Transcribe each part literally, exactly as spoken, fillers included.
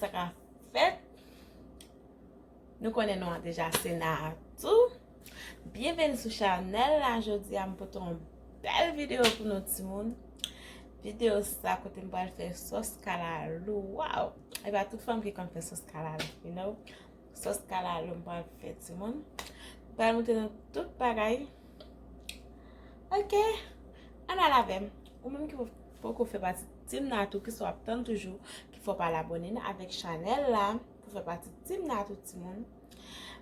Sa ka fèt. Nou konnen non an deja, se Natou. Byenveni sou chanèl la. Jodi a, m pote yon bèl videyo pou nou, timoun. Videyo sa, kote m pral fè sòs kalalou. Waw! E pa tout fanm ki konn fè sòs kalalou, you know? Sòs kalalou m pral fè, timoun. M pral montre nou tout bagay. Ok, ann al avè m. Ou menm ki poko fè pati Team Natou, ki sa w ap tann toujou, ki fò w al abòne avèk chanèl la, pou fè pati Team Natou, timoun.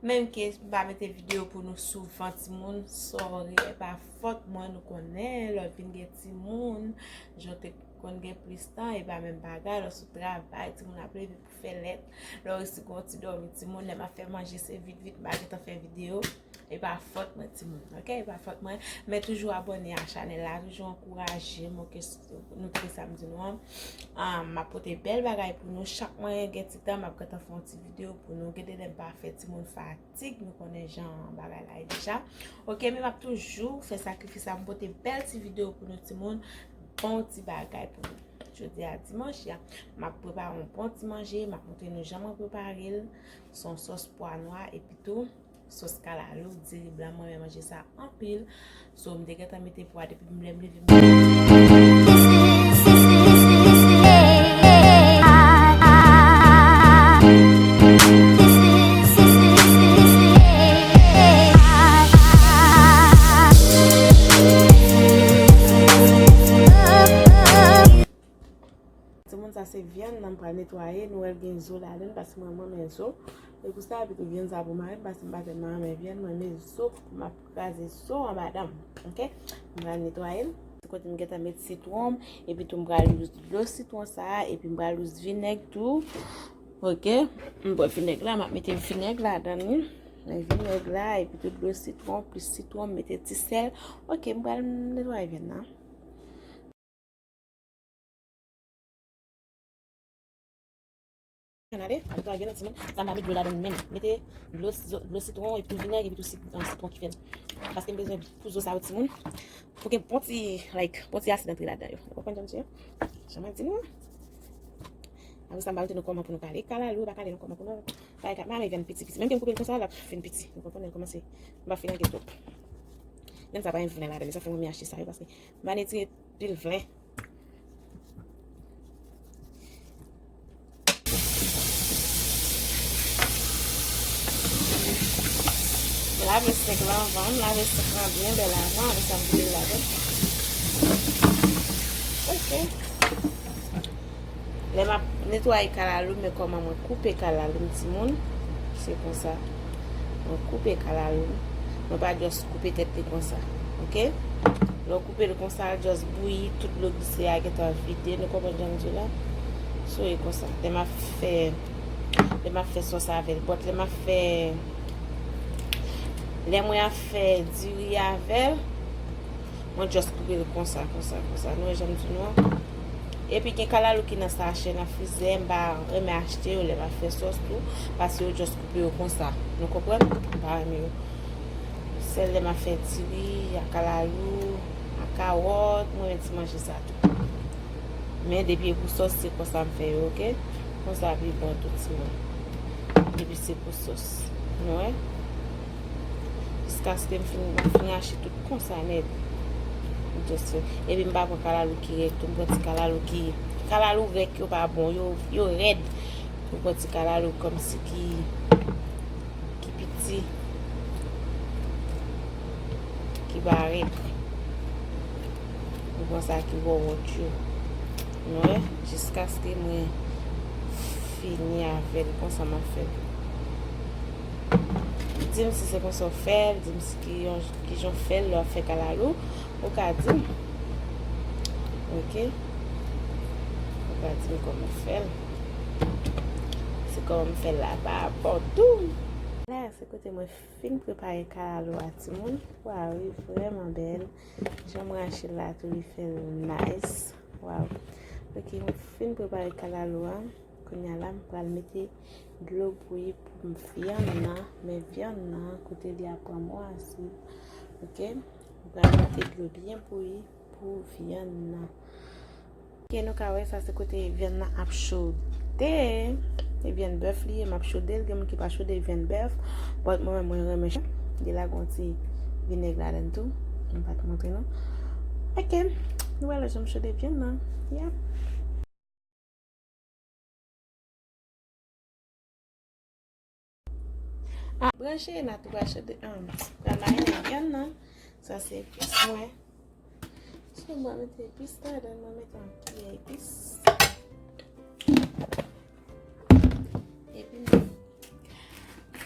Menm ke m pa mete videyo pou nou souvan, timoun, sorry, e pa fòt mwen, nou konnen, lè w vin gen timoun, jan w te konn gen plis tan, e pa menm bagay, lè w sou travay, timoun ap leve pou fè lèt, lè w resi gon ti dòmi, timoun, lè m ap fè manje, se vit vit, m pa gentan fè videyo. E pa fòt mwen, timoun, ok? E pa fòt mwen. Men toujou abòne a chanèl la, toujou ankouraje m, ok? Nou tande sa m di nou an. Ah, m ap pote bèl bagay pou nou. Chak mwen gen ti tan, m ap gentan fè yon ti videyo pou nou. Gen de lè m pa fè, timoun, fatig, nou konnen jan bagay la ye deja. Ok, men m ap toujou fè sakrifis la, m pote bèl ti videyo pou nou, timoun. Bon ti bagay pou nou. Jodi a dimanch, ya. M ap prepare yon bon ti manje, m ap montre nou jan mwen prepare l. Se yon sòs pwa nwa, epi tou, sòs kalalou, diri blan, mwen renmen manje sa anpil. So, m te gentan mete pwa depi m lè m leve m. Timoun, sa se vyann nan m pral netwaye. Nou wè l gen zo ladan l, paske mwen renmen zo. E pou sa, epi tou vyann sa pou mari m, paske m pa tèlman renmen vyann, mwen renmen zo. M ap kraze zo anba dan m, ok? M pral netwaye l. Se kote m gentan met sitwon m, epi tou m pral lous dlo sitwon sa a, epi m pral lous vinèg tou. Ok? M pran vinèg la, m ap mete vinèg ladan li. Men vinèg la, epi tou dlo sitwon, plis sitwon, m mete ti sèl. Ok, m pral netwaye vyann nan. Gade, gade, gade, timoun. Sa m pa met dlo ladan l menm. Mete dlo, dlo sitwon, epi tou vinèg, epi tou sit-, ah, sitwon ki fè l. Paske m bezwen pou zo sa yo, timoun. Pou gen bon ti, like, bon ti asid antre ladan yo. Ou konprann jan m di a? Jan m ap di nou. Apre sa, m pa montre nou kòman pou nou kale kalalou, pa kale nou kòman pou nou. Pa kale, men vyann piti, piti. Menm ke m koupe l konsa, l ap fin piti. Ou konprann, l kòmanse. M pa fin lage twòp. Vyann sa pa gen vle ladan, men sa fè mwen renmen achte sa yo, paske m pa retire pil vle. M lave senk la anvan, m lave senk la byen bèl avan, apre sa m vide l ladan. Ok. Lè m ap netwaye kalalou, men kòman mwen koupe kalalou m, timoun. Se konsa. Mwen koupe kalalou m. Mwen pa just koupe tèt li konsa. Ok? Lè w koupe l konsa, l just bouyi, tout dlo glise a gentan vide. Nou konprann jan m di la? So, e konsa. Lè m ap fè, lè m ap fè sòs avè l. But lè m ap fè, lè mwen ap fè diri avè l, mwen just koupe l konsa, konsa, konsa. Nou wè jan m di nou an? Epi gen kalalou ki nan sachè, nan frizè, m pa renmen achte yo lè m ap fè sòs tou, paske yo just koupe yo konsa. Nou konprann? M pa renmen yo. Sèl lè m ap fè diri, a kalalou, a kawòt, mwen renmen ti manje sa tou. Men depi e pou sòs, se konsa m fè yo, ok? Konsa pi bon tou, timoun. Depi se pou sòs. Nou wè? Jiskaske m fin, m fin rache tout konsa nèt. M just fè. Epi m pa pran kalalou ki rèk tou, m pran ti kalalou ki, kalalou rèk yo pa bon, yo, yo rèd. M pran ti kalalou kòmsi ki, ki piti, ki pa rèk. M pran sa ki wòwòt yo. Nou wè? Jiskaske mwen fini avè l, konsa m ap fè l. Di m si se konsa w fè l, di m si ki yon, ki jan w fè l lè w ap fè kalalou, ou ka di m. Ok? Ou ka di m kòman w fè l. Se kòman m fè l la, pa rapò tou. La, se kote mwen fin prepare kalalou a, timoun. Waw, li vrèman bèl. Jan m rache l la tou, li fè l nice. Waw. Ok, m fin prepare kalalou a. Kounye a la, m pral mete dlo bouyi pou vyann nan. Men vyann nan, kote li ap pran mwasi. Ok? M pral mete dlo byen bouyi pou vyann nan. Ok, nou ka wè sa se kote vyann nan ap chode. E vyann bèf li ye, m ap chode l. Gen moun ki pa chode vyann bèf. But mwen menm, mwen renmen chode. Li la gen yon ti vinèg ladan l tou. M pa t montre nou. Ok. Nou wè lè jan m chode vyann nan. Yeah. Ah, branche, n a tou pral chode, ah, pral marine vyann nan. Sa se epis mwen. So, mwen mete epis ladan, mwen mete yon kiyè epis. Epi,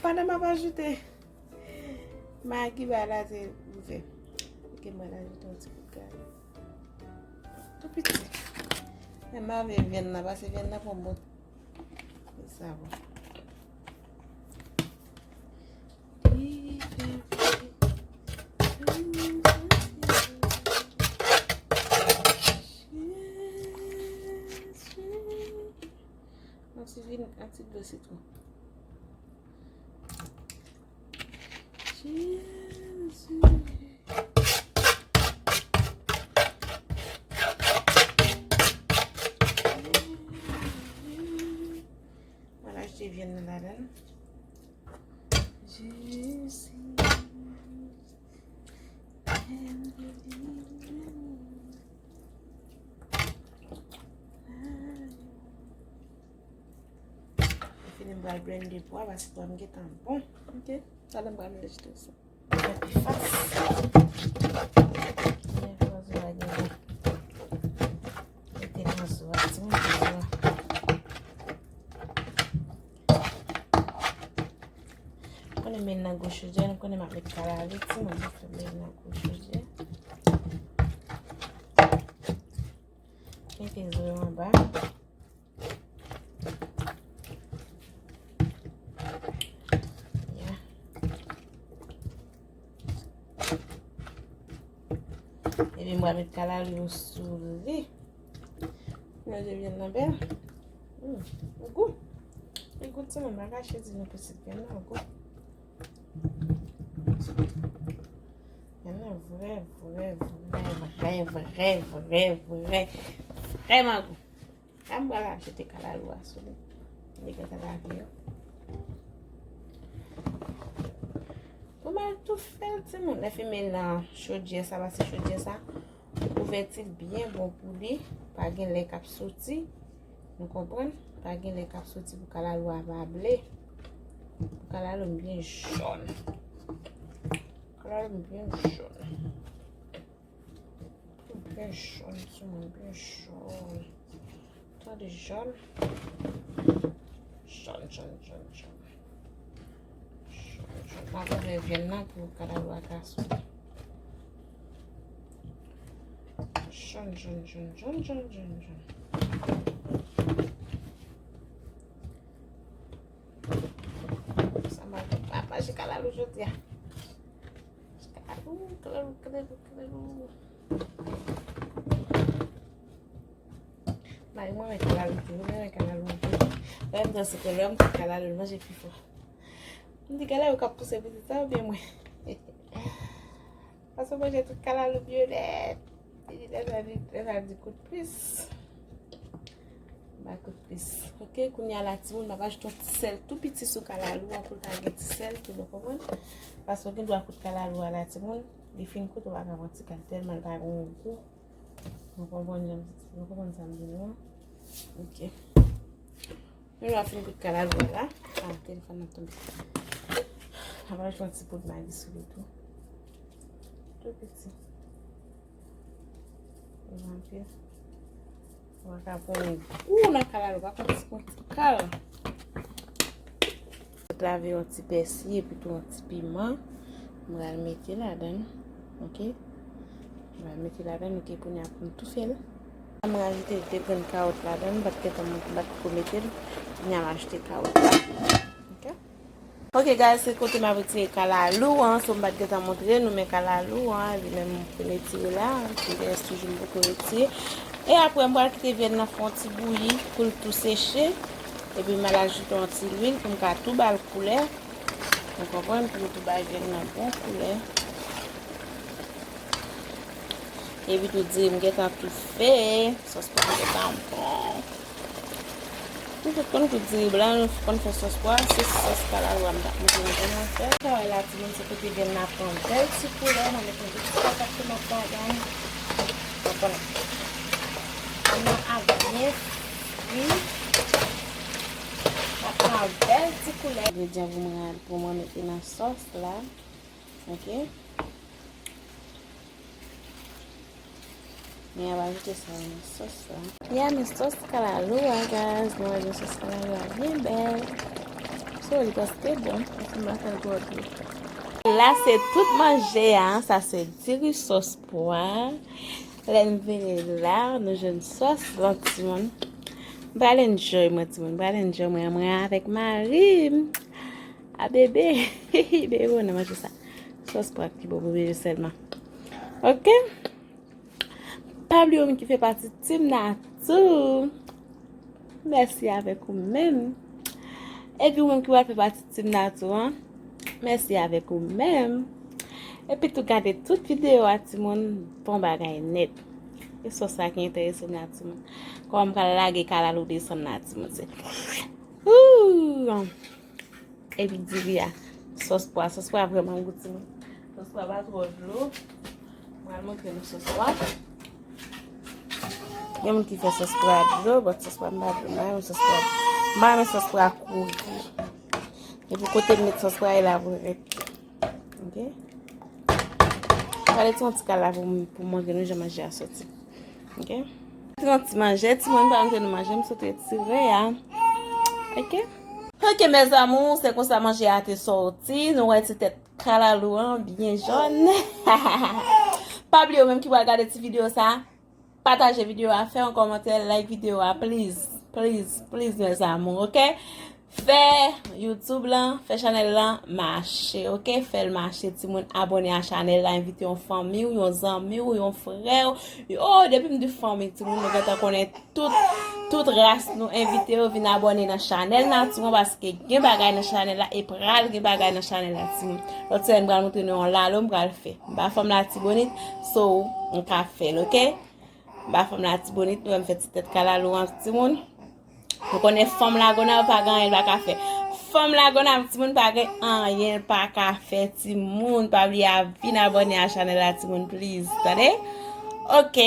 pandan m ap ajoute magi, ba la se ouvè. Ok, mwen ajoute yon ti kout kari. Tou piti. Men m ap vyann nan, paske vyann nan pran bon. Se sa bon. Yon ti vin, yon ti dlo sitwon. Jezi. Mwen achte vyann nan ladan l. Jezi. Fini m pral blende pwa, paske pwa m gentan bon. Ok, talè m pral melanje tou sa. Sa pi fas. Men fwa zo a gentan. Mete nan zo a, timoun, zo a. Konnen men nan gwo chodyè, nou konnen m ap met kalalou, timoun, nou fè men nan gwo chodyè. Mete zo yo anba. Ya. Epi m pral met kalalou yo sou li. Gade vyann nan bèl. Hmm, li gou. Li gou timoun, m pa kache di nou pitit vyann nan gou. Vyann nan vrè, vrè, vrè, vrè, vrè, vrè, vrè, vrèman gou. La m pral ajoute kalalou a sou li. Li gentan lave yo. Pou m al toufe l, timoun. Lè fini nan chodyè sa, pase chodyè sa, ouvèti l byen bon pou li. Pa gen lè k ap soti. Nou konprann? Pa gen lè k ap soti pou kalalou a pa ble. Pou kalalou m byen jòn. Kalalou m byen jòn. Byen jòn, timoun, byen jòn. Tande jòn. Jòn, jòn, jòn, jòn. Jòn, jòn. M ap ouvè vyann nan pou kalalou a ka soti. Jòn, jòn, jòn. Sa m ap, m ap manje kalalou jodi a. Kalalou, kalalou, kalalou, kalalou. Mari mwen renmen kalalou tou, mwen renmen kalalou anpil. Lè m danse ke lè m kout kalalou, l manje pi fò. M di kalalou k ap pouse pitit sa oubyen mwen? Paske w manje tout kalalou byen nèt. Li di lè sa di, lè sa di kout plis. M ba kout plis. Ok, kounye a la timoun, m ap ajoute yon ti sèl tou piti sou kalalou an pou l ka gen ti sèl tou, nou konprann? Paske w gen dwa kout kalalou a la timoun, li fin kout ou pa ka pran ti kal tèlman l pa gen yon gou. Nou konprann jan, nou konprann sa m di nou an? Ok. Nou la fin kout kalalou a la. Ah, telefòn nan tonbe. Apre, jwenn ti poud magi sou li tou. Tou piti. Ou anpil. Ou pa ka pran yon gou nan kalalou, pa konn si konn ti kal. Lave yon ti pèsi epi tou yon ti piman. M pral mete ladan l. Ok. M pral mete ladan l, ok, kounye a pou m toufe l. M rajoute de grenn kawòt ladan l, m pa t gentan, m pa t ko mete l. Kounye a m ajoute kawòt la. Ok. Ok, guys, se kote m ap retire kalalou an, so m pa t gentan montre nou, men kalalou an, li menm pou retire la, ki rès toujou m poko retire. E apre, m pral kite vyann nan fè yon ti bouyi pou l tou seche. Epi m al ajoute yon ti lwil pou m ka tou ba l koulè. Ou konprann? Pou l tou bay vyann nan bon koulè. Epi tou diri m gentan toufe. Sòs pa m gentan bon. Nou tout konn fè diri blan, nou konn fè sòs pwa, se sòs kalalou a m t ap montre nou kòman fè. Sa w wè la, timoun, se kote vyann nan pran bèl ti koulè, mwen met yon ti patat tomat ladan l. Vyann nan ap byen fri. L ap pran bèl ti koulè. Engredyan pou mwen, pou mwen mete nan sòs la. Ok. Mwen ap ajoute sa nan sòs la. Ya, men sòs kalalou a, guys. Nou wè jan sòs kalalou a byen bèl. So, li prèske bon. Paske m pa fè l twò dlo. La, se tout manje a. Sa se diri sòs pwa. Lè n vire la, nou jwenn sòs lan, timoun. M pral enjoy mwen, timoun. M pral enjoy mwen, mwen avèk mari m. A bebe, bebe, ou nan manje sa. Sòs pwa ki bon pou bebe sèlman. Ok? Pa bliye ou menm ki fè pati Team Natou. Mèsi avèk ou menm. Epi ou menm ki pral fè pati Team Natou an, mèsi avèk ou menm. Epi tou gade tout videyo a, timoun, bon bagay nèt. E sòs sa ki enterese m la, timoun. Kòman m pral lage kalalou desann la, timoun, se. Ooh! Epi diri a. Sòs pwa. Sòs pwa vrèman gou, timoun. Sòs pwa pa twò dlo. Mwen al montre nou sòs pwa. Gen moun ki fè sòs pwa dlo, but sòs pwa m pa dlo. M pa renmen sòs pwa. M pa renmen sòs pwa kouri. Epi kote m met sòs pwa e la pou l rete. Ok? Gade ti yon ti kal la pou m, pou m montre nou jan manje a soti. Ok? Ti yon ti manje, timoun pa montre nou manje, m sot retire a. Ok? Ok, mes amours, se konsa manje a te soti. Nou wè ti tèt kalalou an byen jòn. Pa bliye ou menm ki pral gade ti videyo sa, pataje videyo a, fè yon kòmantè, like videyo a, please, please, please, mes amours, ok? Fè YouTube lan, fè chanèl lan mache, ok? Fè l mache, timoun, abòne a chanèl la, envite yon fanmi w, yon zanmi w, yon frè w. Yo, depi m di fanmi, timoun, nou gentan konnen tout, tout ras nou, envite yo vin abòne nan chanèl Natou an, paske gen bagay nan chanèl la, e pral gen bagay nan chanèl la, timoun. Lòt semèn, m pral montre nou yon lalo m pral fè. M pa fanm Latibonit, so, m ka fè l, ok? M pa fanm Latibonit, nou wè m fè ti tèt kalalou an, timoun. Nou konnen fanm Lagonav pa gen anyen l pa ka fè. Fanm Lagonav, timoun, pa gen anyen l pa ka fè, timoun. Pa bliye a vin abòne a chanèl la, timoun, please. Tande? Ok.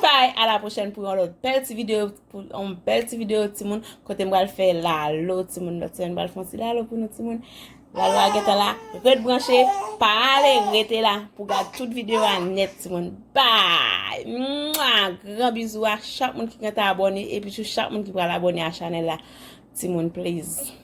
Bye, a la pwochèn pou yon lòt bèl ti videyo, pou yon bèl ti videyo, timoun. Kote m pral fè lalo, timoun. Lòt semèn, m pral fè yon ti lalo pou nou, timoun. Lalo a gentan la. Ret branche, pa ale, rete la pou gad tout videyo a nèt, timoun. Bye! Mwa! Gran bizou a chak moun ki gentan abòne, epi tou chak moun ki pral abòne a chanèl la, timoun, please.